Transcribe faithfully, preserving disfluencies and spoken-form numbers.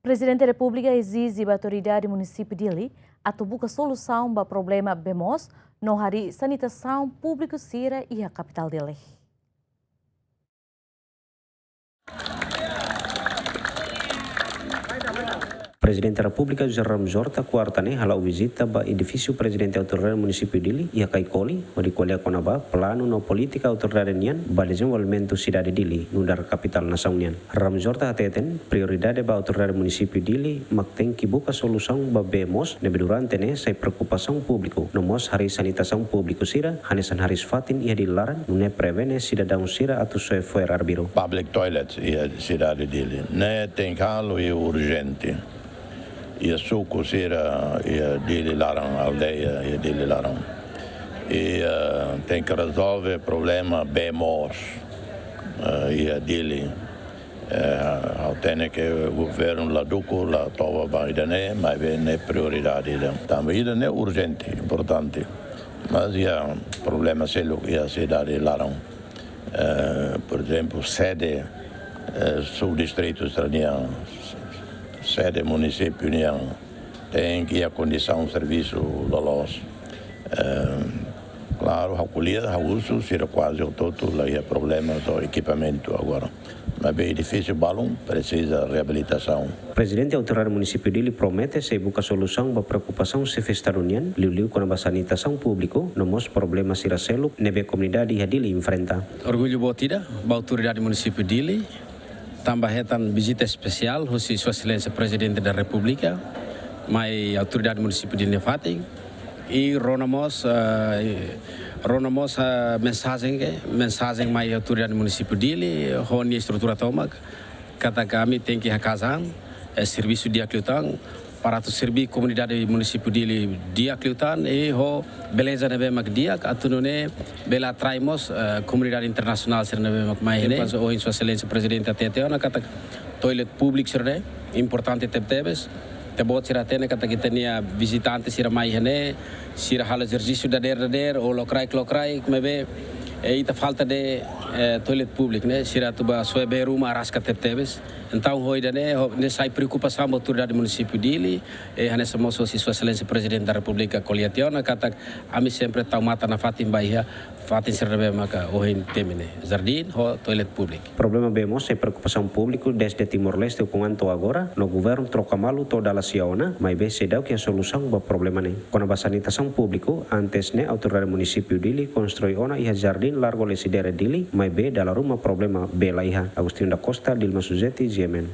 Prezidente Repúblika ezije ba autoridade munisípiu Dili atu buka solusaun ba problema bee moos no harii sanitasaun públiku sira iha kapitál Dili. Prezidente Repúblika José Ramos Horta kuarta ne'e hala'o vizita ba edifísiu Prezidente Autoridade Munisípiu Dili iha Kaikoli, hodi ko'alia kona-ba planu no polítika autoridade nian ba dezenvolvimentu sidade Dili, nu'udar kapitál nasaun nian. Ramos Horta hateten, prioridade ba autoridade munisípiu Dili mak tenke buka solusaun ba bee moos ne'ebé durante ne'e sai preokupasaun públiku, no mós harii sanitasaun públiku sira, hanesan hariis-fatin iha Dili laran, nune'e prevene sidadaun sira atu soe fo'er arbiru. Public toilet iha sidade Dili. Ne'e tenke halo i urjente. Iha suku sira, iha Dili laran, aldeia, iha Dili laran. I, eh, tenke rezolve problema bee moos, eh, iha Dili. Eh, ha'u hatene ke governu la dukur, la toba ba ida-ne'e, maibé ne'e prioridade ida. Tanba ida-ne'e urjente, importante. Mas iha problema seluk iha sidade laran. Eh, por ezemplu, sede, eh, subdistritu sira-nian, sede munisípiu nian, tenke iha kondisaun servisu loloos. Eh, klaru, ha'u ko'alia, ha'u husu, sira kuaze hotu-hotu la iha problema ho ekipamentu agora. Maibé edifísiu balun presiza reabilitasaun. Prezidente Autoridade Munisípiu Dili promete sei buka solusaun ba preokupasaun xefe Estadu nian, liuliu kona-ba sanitasaun públiku, no mós problema sira seluk ne'ebé komunidade iha Dili enfrenta. Orgullu boot ida ba Autoridade Munisípiu Dili, tanba hetan vizita espesiál husi Sua Exelénsia Prezidente da Repúblika mai Autoridade Munisípiu Dili nia fatin, i rona mós, eh, rona mós, eh, mensajen ke, mensajen mai Autoridade Munisípiu Dili ho nia estrutura tomak, katak ami tenke hakaas an, eh, servisu di'ak liután, para atu serví komunidade munisípiu Dili di'ak liután, i ho beleza ne'ebé mak di'ak, atu nune'e bele atrai mós, eh, komunidade internasionál sira ne'ebé mak mai iha ne'e. Mas ohin Sua Exelénsia Prezidente hatete ona katak toilet públiku sira-ne'e importante tebetebes. Ita-boot sira hatene katak ita-nia vizitante sira mai iha ne'e, sira halo ezersísiu dadeer-dadeer, ou lokraik-lokraik, maibé, eh, ita falta de'it, eh, toilet públiku ne'e, sira atu bá soe bee ruma araska tebetebes. Entaun, ho ida-ne'e, ho, ne'e sai preokupasaun ba Autoridade Munisípiu Dili, i hanesan mós husi Sua Exelénsia Prezidente da Repúblika ko'alia tiha ona katak ami sempre tau matan nafatin ba iha fatin sira ne'ebé maka ohin temi ne'e, jardín ho toilet públiku. Problema bee moos sai preokupasaun públiku dezde Timor-Leste ukun an to'o agora, no governu troka malu to'o dala sia ona, maibé seidauk iha solusaun ba problema ne'e. Kona-ba sanitasaun públiku, antes ne'e Autoridade Munisípiu Dili konstrui ona iha Jardín Largo Lecidere Dili, maibé dala ruma problema bee la iha. Agostinho da Costa, Dilma Suzeti, G M N.